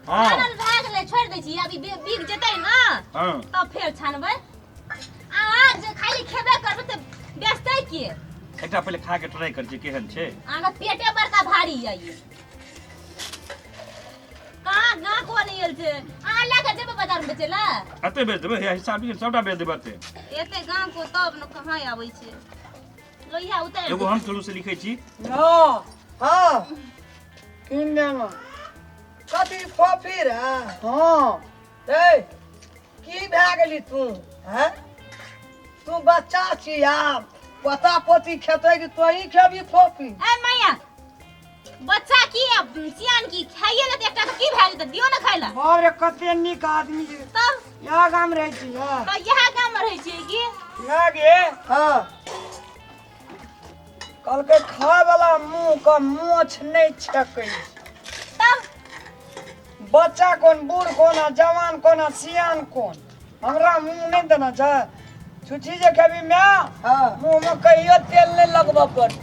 हाँ। छानल भए गेलै, छोड़ि दै छी। अभी बिक जेतै ने हाँ। तब फेर छानबै। अहाँ जे खाली खेबे करबै तऽ बेचतै के? एकटा पहिले खा के ट्राई कर छी केहन छै। अहाँके पेटे बड़का भारी यऽ। ई कहाँ गाँ को नहि आयल छै? अहाँ लए कऽ जेबै बाजारमे बेचै लए? एते बेच देबै, हे हिसाब लिखी सबटा बेच देबै एते। एते गाँ को तब ने कहाँ आबै छै। लोहिया उतारि एगो हम शुरू से लिखै छी। हाँ। हाँ। कीन देना। कथी कॉफी रे? हाँ। ए, की भए गेली तू? हैं, तू बच्चा छी आब पोता पोती खेतै कि तोही खेबी कॉफी? ए मैया, बच्चा की आ सियान की, खाइए ले तऽ एकटा तऽ की भए जेतै? दियौ ने खाइ लए। बाप रे, कते नीक आदमी छै। तब इएह गाम रहै छी? हाँ। तऽ इएह गाममे रहै छियै की? ना गे। हाँ। कहलकै खाय वाला मुंह के मोछ नहि छेकै छै। तब बच्चा कोन, बूढ़ कोन, आ जवान कोन, आ सियान कोन, हमरा मुंह नहि देना छै। छुछी जे खेबी माय, हाँ। मुंह में कहियो तेल नहि लगबऽ पड़त।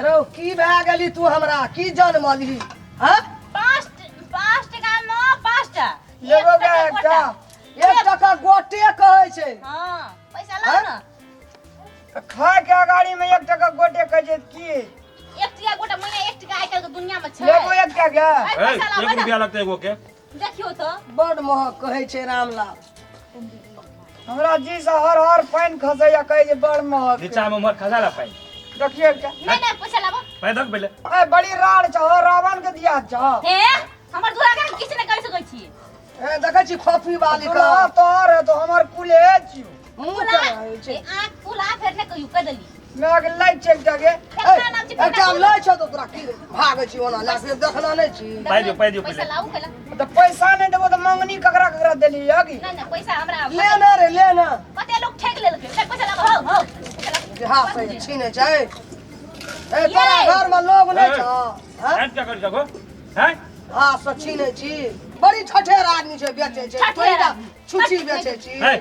रौ, की भए गेली तू? हमरा की जनमलही? हाँ। 5 5 टका मे 5टा। लेबो गे एकटा? 1 टका गोटे कहै छै। हँ, पैसा लाउ ने। तऽ खाय के अगाड़ी में 1 टका गोटे कहै छै की? 1 टका गोटा मैया, 1 टका आइ काल्हि के दुनिया मे छै? लेबो एकटा गे? ए, ए, पैसा लाउ। एक पैसा। रुपया लगतै एगो के। देखियौ तऽ। बड महग कहै छै रामलाल। हमरा जी से हर हर पानि खसैया, कहै छै बड़ महग छै। नीचा में उम्हर खसा ला पानि। देखियौ एकटा। नहि नहि, पैसा लाबो। पाइ दक पहिले। ए, बड़ी राड़ छौ, रावण के दिया छौ। हे, हमर दूल्हा के हम किछु नहि कहि सकै छी। ए, देखै छी कॉफी वाली के? तोरा तोहर है तो हमर कुले छियौ। मुँह कुला के रहै छै। ए, आँख कुला फेर नहि कहियौ, कहि देली। मैं के लै छै एकटा गे। एकटा नाम छै। एकटा लै छौ तऽ तोरा की भागै छी ओना लए के? देखना नहि छी? पाइ दियौ, पाइ दियौ पैसा पहिले। लाउ पहिले। तऽ पैसा नहि देबो तऽ मंगनी ककरा ककरा देली यगी? नहि नहि, पैसा हमरा ले ना रे, ले ना। कते लोक ठेक लेलकै। ले, पैसा लाबो। हौ हौ, पैसा लाबो। हाथ से छीने छै। ए, तोरा ये। घर में लोग नहि ए। छौ? हैं? हैं, क्या करी सको हैं? हाथ से छीने छी। बड़ी ठठेर आदमी छै, बेचै छै। ठठेर तोही टा आदमी। छुछी बेचै छी। है,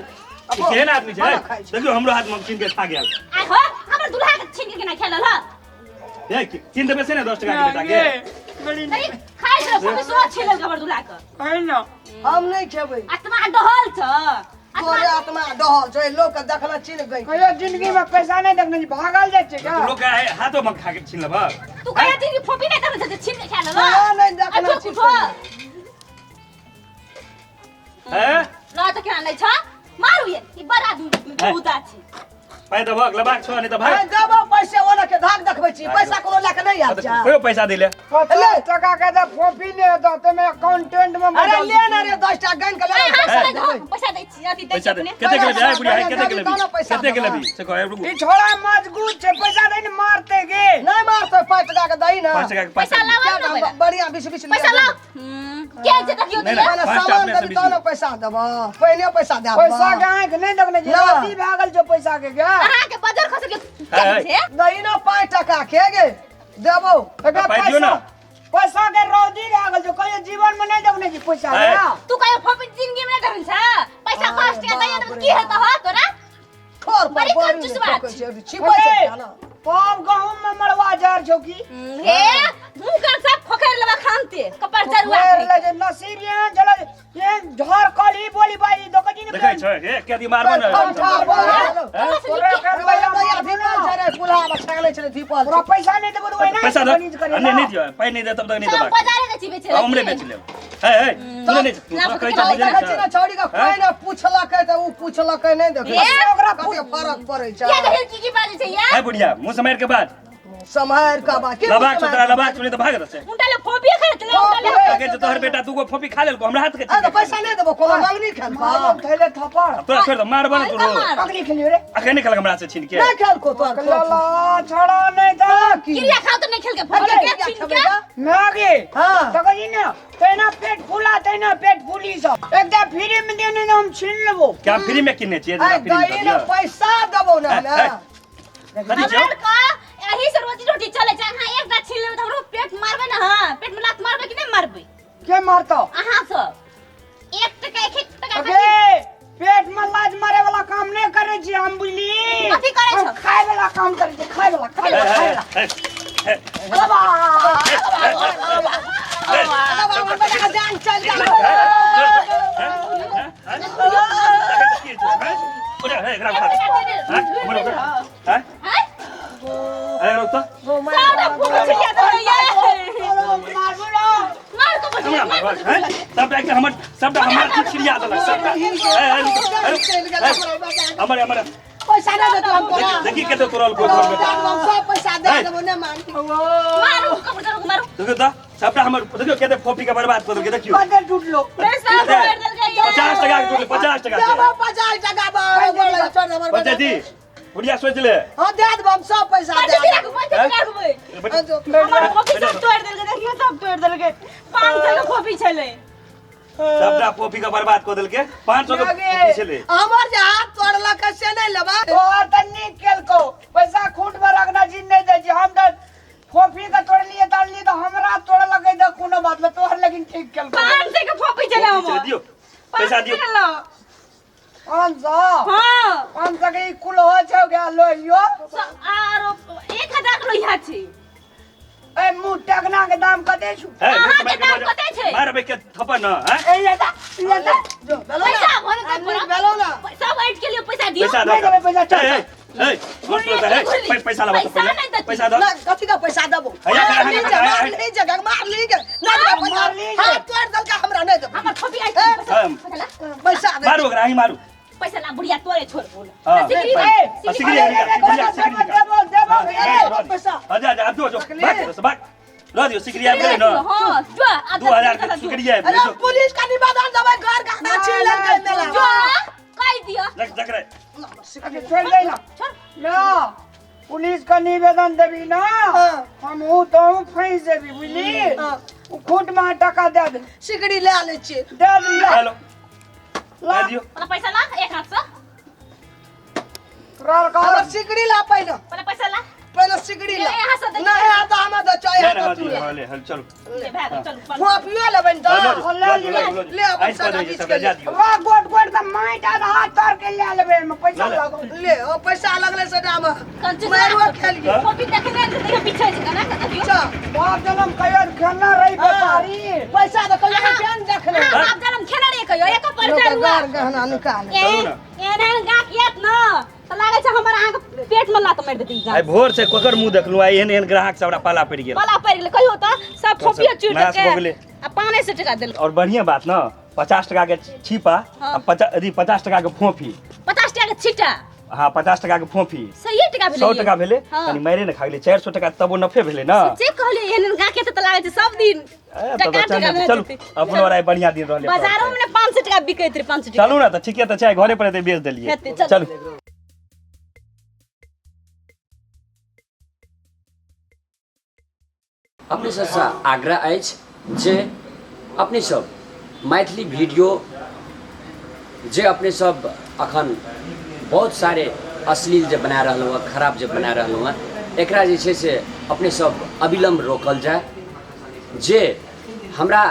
ई केहन आदमी छै? खाना खाइ छै। देखियौ, हमरो हाथ में छीन के खा गेल। आइ हो, हमर दूल्हा के छीन के केना खेलल ह? ए, छीन देबै से ने 10 टका के बेटा के। बड़ी नहीं खाइ छै, खूब सो छीन लेलक हमर दूल्हा के। कहि न। हम नहि खेबै। आत्मा डहल छ। तोरे आत्मा डहल छै, लोक के देखना चिन्ह गई। कहियो जिंदगी में पैसा नहीं देखने छी, भागल जाइ छै तू का? लोग के हाथो में खा के छीन लेबह? तू कहिया जिंदगी फोपी नहीं देखने छै, छीन के खेलल ह? ना, नहीं देखने अच्छा, छी। कुछो। हैं? ना तऽ केना नहि छ? मारू ये, ई बड़ आदमी बहुत अछि। पाइ देबहक, लेबाक छौ, नहि तऽ भाग। ए, देबो पैसे, ओना के धाक देखबै छी। पैसा कोनो लए के नहि आयल छै। कहियो पैसा दिले। 50 टका के तऽ कॉपी नहि हेतौ, ताहिमे अकाउंटेंट में अरे बदल। ले ना रे, 10 टा गन के ले। ए, ना, हाथ पैसा से देबै। पैसा दै छी, अथी दै छी पैसा दे। अपने। कते के लेबी? आइ बुढ़िया, कते के लेबी? तहन पैसा कते के देबै। लेबी से कह, रुकू। ई छोड़ा मजबूत छै, पैसा दे ने, मारते गे। नहि मारतै, 5 टका के दही ना। 5 टका के पैसा 5। लावा ने पहिले। बढ़िया 20 20। पैसा लाओ। के छै देखियौ नहि, तऽ ये। पहिने 5 टा सामान अपने से देबी तहन 20। पैसा देबह, पहिने पैसा दए। पैसा के आँखि नहि देखने छी? ना। रद्दी भए गेल छौ पैसा के गे। अहाँके बजर खसै के है, छै? दही ना 5 टका के गे, देबौ। एकरा पाइ दियौ पैसा ना। पैसा के रौदी भए गेल छौ, कहियो जीवन में नहि देखने छी पैसा है। गे। तू कहियो फोपी जिंदगी में नहीं देखने छ? पैसा अरे 5 टका दैया बाप तऽ रे की हेतौ ह तोरा? ठोर पर बड़ी बड़ी कंजूस ने बात ठोकै छै, छिपै छै ना। तब गहूम में मरवा जर छौ की? हे, मुंह कान सब खोखैर लेबा खानते कपार जरुआ। खोखैर ले जे, नसीब एहन छलै, एहन झड़ कली बोली बाजी देखै छी ने। देखै छै हे, के दी मारबो ने। ठा बोल। हैं? तोरे के रुपैया भैया धीपल छै रे, कुल्हा मे छानै छलै, धीपल तोरा छै। पैसा नहि देबो तऽ ओहिना पैसा दे। बनीज करे। नहीं नहीं दियो, पाइ नहीं दे तब तक नहीं सब देबाक। बाजारे के छी बेचे। हमरे बेच लेब। हे हे, तू नहीं, तू लाभ कहै के छै बुझै देखै छी नहि ने छौड़ी के, कोइ ने पुछलकै तऽ उ पुछलकै, नहि देखै ए, ओकरा कते फरक पड़ै छै। ये देखियौ की की बाजै छै ये। हे बुढ़िया, मुँह सम्हारि के बाज। सम्हारि के बात की? लबाक छौ तोरा, लबाक छौ, नहीं तऽ भाग एतऽ से। उनटा ले फोपी खाइ छलै, उनटा ले। कहै छै तोहर बेटा दूगो फोपी खा लेलको, हमरा हाथ के ए, छीन तऽ के। पैसा नहि देबो, कोनो मंगनी खेलको? मारब थैले थप्पड़। तोरा छोड़ि दे, मारबो ने तोरो। अगली खेलियो रे। अखन नहि खेलक हमरा से छीन के। नहि खेलको तोहर? लला छोड़ा नहि तऽ की? क्रिया खाओ तऽ नहि खेलके फोपी अरे, के छीन के। मागे। हाँ। तऽ कही ने, तहिना पेट फूला, तहिना पेट फूली सब। एकटा फ्री में देने ने, हम छीन लेबो। क्या फ्री में किनने छियै? ए, जेना फ्री में दही दऽ ने दिअ। पैसा देबो ने ए, हमरा। ए, कथी छौ? हमरा का एही से रोजी रोटी चले छै। अहाँ एकटा छीन लेबै तऽ हमरो पेट मारबै ने? हाँ, पेट में लात मारबै कि नहि मारबै? के मारतो? अहाँ सब 1 टका, 1 1 टका। अगे, पेट में लाज मारे वाला काम नहीं करे छी हम, बुझली? कथी करै हम छौ? खाय वाला काम करे छी, खाय वाला, खाय ए, वाला, खाय ए, वाला। ए, ए, अरे बा। हमर बेटा के जान चल गेल। सबटा हमर छिड़िया देलक सबटा। हमर हमर पैसा नहीं देतो हम तोरा। देखी कते तोरल को घर में। हम सब पैसा दे देबो, नहीं मान। मारू कपड़ा मारू। देखियो त सबटा हमर, देखियो कते फोपी के बर्बाद कर देलकै। देखियो कते टूटलो। 50 टका के टूटले, 50 टका के। देबो 50 टका। छोड़ हमर बच्चा जी बुढ़िया सोच ले। हां दे देबो हम सब पैसा दे देबो। हमर कॉपी सब तोड़ देलकै, देखियो सब तोड़ देलकै। 500 के कॉपी छलै। सबटा कॉपी के बर्बाद कर देलकै। 500 के कॉपी छलै। हमर जे हाथ तोड़लक से नहीं लेबा। तोहर त नीक केलको, पैसा खूंट में रखना जी नहीं दे जी। हम त फोफी के तोड़लिए तोड़लिए त हमरा तोड़लक त कोनो बात न, तोहर लेकिन ठीक केलको। 500 के कॉपी छलै हमर। दियो पैसा दियो। 500? हां 500 के कुल हो छौ गया लोहियो। आरो 1000 के लोहिया छै। ए मुंह टकना के दाम कते छु? अहाँ के दाम कते छै? मारबे के थप्पड़ न। हैं ए ये दा ये दा जो बेलो ना, पैसा भरे त पूरा बेलो ना। सब ऐट के लिए पैसा दियो। पैसा नहीं देबे पैसा। चल ए ए पैसा लाबो पहिले, पैसा दो। ना कथी का पैसा देबो? मार ली जे, मार ली जे, मार ली जे। ना देबो पैसा। हाथ तोड़ देलका हमरा, नहीं देबो। हमर कॉपी आइ पैसा पैसा दे। मारू ओकरा, अहीं मारू। पैसा ला बुढ़िया तोरे छोड़ बोल। सिकरी सिकरी देबो देबो पैसा। आजा आजा जो जो भाग भाग र दियो सिकरी आबि गेलै न। हां जो 2000 के सिकरी आबि अरे पुलिस का निवेदन देबै, घर गहना छीन लेलकै मेला। जो कहि दियो। जक जक रे छोड़ दे ना। ना पुलिस का निवेदन देबी ना, हम हूं तो फंस जेबी बुझली। उ खूंट में टका दे दे। सिकरी ले ले छी दे दियो। हेलो दे दियो पैसा ला एक हाथ से। तोरा हमर सिकरी ला पहिले। पहिले पैसा ला, पहिले सिकरी ला। यहाँ से दे। नहीं आता हम दे चाहे ले तू ले ले चलो ले भाग चलो। फोपियो लेबन त ले ले अपन सारा बीच के ले। वाह गोट गोट के माइट आधा हाथ तर के ले लेबे में पैसा लागो। ले ओ पैसा लगले से दाम मारो खेलिए। कॉपी देखने देखियो पीछे छै केना के देखियो। बाप जनम कहियो खेलना रही बेचारी। पैसा त कहियो केन देखले। बाप जनम खेलना रे कहियो एक पैसा रुआ घर गहना निकाल। एहन एहन गाक यात न त लागे छै हमर अहाँ के पेट में लात मारि देती। आइ भोर से कोकर मुंह देखलु, आइ एहन एहन ग्राहक सब हमरा पाला पड़ि गेल। पाला पड़ि गेल कहियो त सब फोपियो चुर के आ 500 टका देल। और बढ़िया बात न, 50 टका के छिपा आ 50 टका के फोफी। 50 टका के छिटा। हां 50 टका के फोफी। 100 टका भेलै। 100 टका भेलै। कनी मारे न खा गेलै। 400 टका तबो नफे भेलै न। से कहलियै एहन गाके त लागै छै सब दिन टका टका। चलू अपनो आइ बढ़िया दिन रहलै। बाजारो में 500 टका बिकैत रहे, 500 टका। चलू न त ठीके त छै, घरे पर एते बेच देलियै। चलू अपने सबसँ आग्रह अछि जे अपने सब मैथिली वीडियो जे अपने सब अखन बहुत सारे अश्लील जे बना रहलहुँ हँ, खराब जे बना रहलहुँ हँ, एकरा जे छै से अपने सब अविलम्ब रोकल जाय। जे हमरा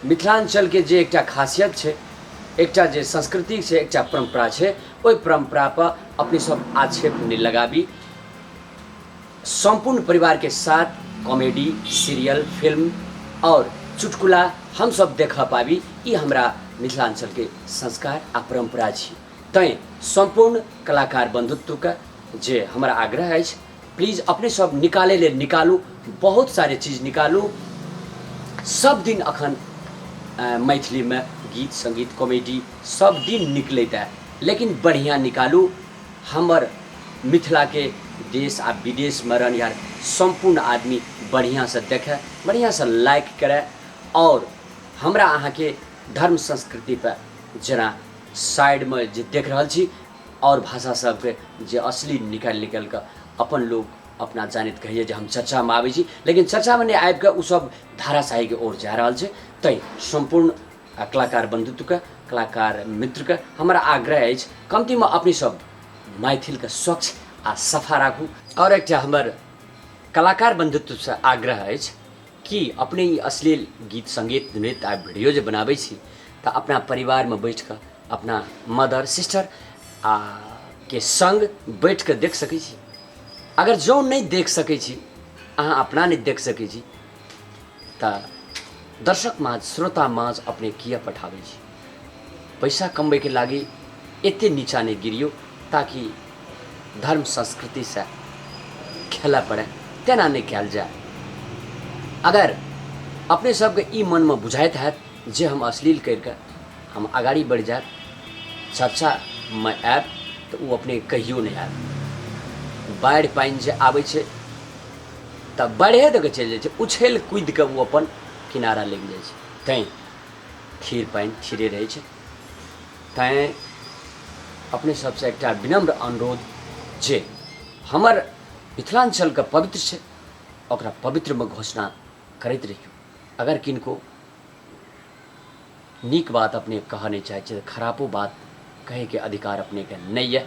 मिथिलाञ्चलके जे एकटा खासियत छै, एकटा जे संस्कृति छै, एकटा परम्परा छै, ओहि परम्परापर अपने सब आक्षेप नहि लगाबी। सम्पूर्ण परिवारके साथ कॉमेडी, सीरियल, फिल्म और चुटकुला हम सब देख पाबी, ई हमरा मिथिलाञ्चलके संस्कार आ परम्परा छी। तैँ सम्पूर्ण कलाकार बन्धुत्वके जे हमरा आग्रह अछि, प्लीज अपने सब निकालै लेल निकालू, बहुत सारे चीज निकालू। सब दिन अखन मैथिलीमे गीत सङ्गीत कॉमेडी सब दिन निकलैत है, लेकिन बढ़िआँ निकालू। हमर मिथिलाके देश आ विदेशमे रहनिहार सम्पूर्ण आदमी बढ़िआँसँ देखै, बढ़िआँसँ लाइक करै और हमरा अहाँके धर्म संस्कृतिपर जेना साइडमे जे देख रहल छी और भाषा सबके जे असली निकालि निकालि कऽ अपन लोक अपना जानैत कहैए जे हम चर्चामे आबै छी, लेकिन चर्चामे नहि आबिकऽ ओसब धाराशाहीके ओर जा रहल छै। तैँ सम्पूर्ण कलाकार बन्धुत्वके, कलाकार मित्रके हमरा आग्रह अछि कम्तीमे अपने सब मैथिलके स्वच्छ आ सफा राखू। और एकटा हमर कलाकार बन्धुत्वसँ आग्रह अछि कि अपने ई अश्लील गीत सङ्गीत नृत्य आ वीडियो जे बनाबै छी तऽ अपना परिवारमे बैठिकऽ अपना मदर सिस्टर आ के सङ्ग बैठिकऽ देख सकै छी। अगर जँ नहि देख सकै छी, अहाँ अपना नहि देख सकै छी, तऽ दर्शक माझ, श्रोता माझ अपने किया पठाबै छी? पैसा कमबैके लागि एते नीचा नहि गिरियौ ताकि धर्म संस्कृतिसँ खेलऽ पड़ै, तेना नहि कयल जाय। अगर अपने सबके ई मनमे बुझाइत हैत जे हम अश्लील करिके हम अगाड़ी बढ़ि जायब, चर्चामे आयब, तऽ ओ अपने कहियो नहि आयब। बाढ़ि पानि जे आबै छै तऽ बाढ़िए दऽ कऽ चलि जाइ छै, उछलि कूदि कऽ ओ अपन किनारा लागि जाइ छै। तैँ थिर पानि थिरे रहै छै। तैँ अपने सबसँ एकटा विनम्र अनुरोध जे हमर मिथिलाञ्चलके पवित्र छै, ओकरा पवित्रमे घोषणा करैत रहियौ। अगर किनको नीक बात अपने कहऽ नहि चाहै छै तऽ खरापो बात कहैके अधिकार अपनेके नहि यऽ।